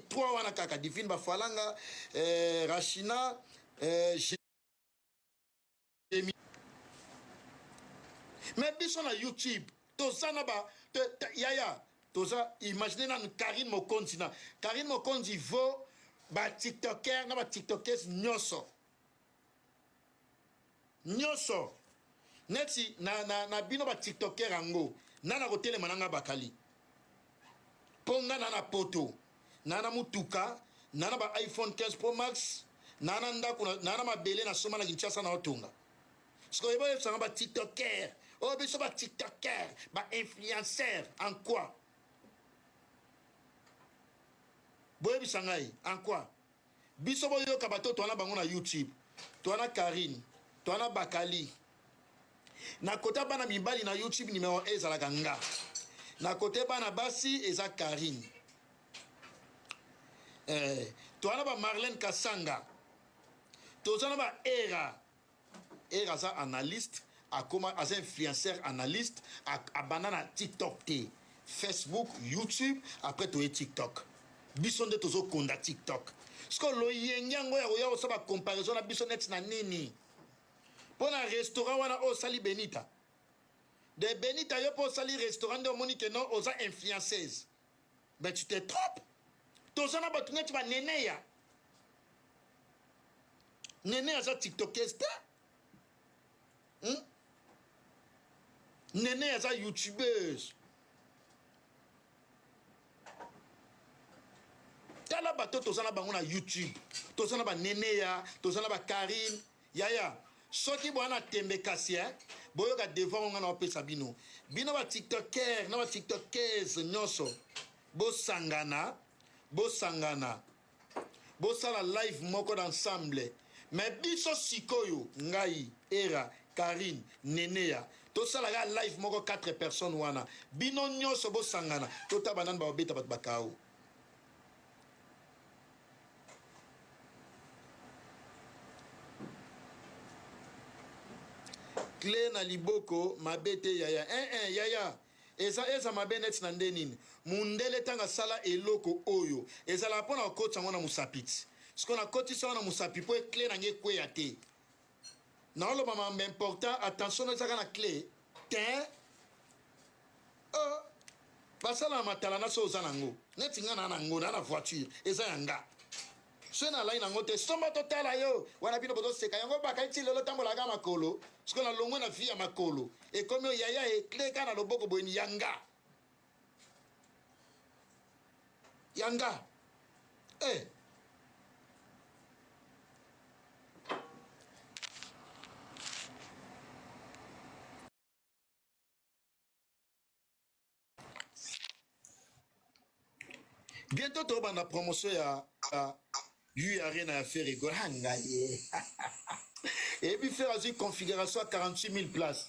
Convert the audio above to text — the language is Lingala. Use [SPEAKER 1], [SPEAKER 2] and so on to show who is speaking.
[SPEAKER 1] Trois wana kaka Divine Bafalanga, Rachina, Jemi. Mais biso na YouTube toza na ba yaya toza imagine nanu Karine Mokonzi na Karine Mokonzi vaut ba tiktoker na ba tiktokers nyonso nyonso neti na bino ba tiktoker yango na nakotelema na nga bakali mpo nga na na poto na na motuka na na ba iPhone 15 Pro Max na na ndako na na mabele na soma na Kinshasa na otonga sikoyo boyebisanga ba tiktoker oyo biso ba tiktoker ba influenceur en quoi boyebisa ngai en quoi Biso boyoka bato toana bango na YouTube. Toana Karine, toana Bakali. Na kota bana mibali na YouTube numero 1 ezalaka nga. Na kote bana basi eza Karine. Toana ba Marlène Kasanga. Tozana ba Era. Era aza analyste, akoma aza influenceur analyste, abanda na TikTok te. Facebook, YouTube, après toye TikTok. Biso nde tozokonda TikTok. Siko loyenge yango ya koya kosala ba comparaison na biso neti na nini? Mpo na restaurant wana oyo osali Benita. De Benita yo mpo osali restaurant nde omoni ke non oza influenceuse. Mais tu te trompes. Toza na bato neti ba Neneya. Nene aza tiktokeuse te. Nene aza youtubeuse. Tala bato toza na bango na YouTube. Toza na ba Neneya, toza na ba Karine. Yaya, soki bwana tembe kasi boyoka devant nga na opesa bino. Bino ba tiktoker na ba tiktokeuse nyonso bosangana, bosangana. Bosala live moko d'ensemble. Mais biso sikoyo ngai, Era, Karine, Neneya, tosala ka live moko 4 personnes wana. Bino nyonso bosangana, totaba nani ba beta bato bakao. Clé na liboko mabe te yaya. Yaya. Eza eza mabe neti na nde nini? Mundele tanga sala eloko oyo ezalaka mpo na kokotisa yango na mosapi ti sikoyo nakotisa yango na mosapi mpo eclé na ngai ekweya te. Naoloba mambo important, attention no ezaka na clé te. Oh, basala na matala na so oza nango neti nga na nango na na voiture eza ya nga soki nalai nango te somba totala yo wana bino bozoseka yango bakali ti lelo tambolaka makolo sikoyo nalongwe na vie ya makolo ekomi oyo yaya ekle kaka na loboko boyeni ya nga ya nga eh. Bientôt tobanda promotion ya U Arena ya Ferre Gola ngai. Eyebi Ferre azwi configuration ya 48 000 places.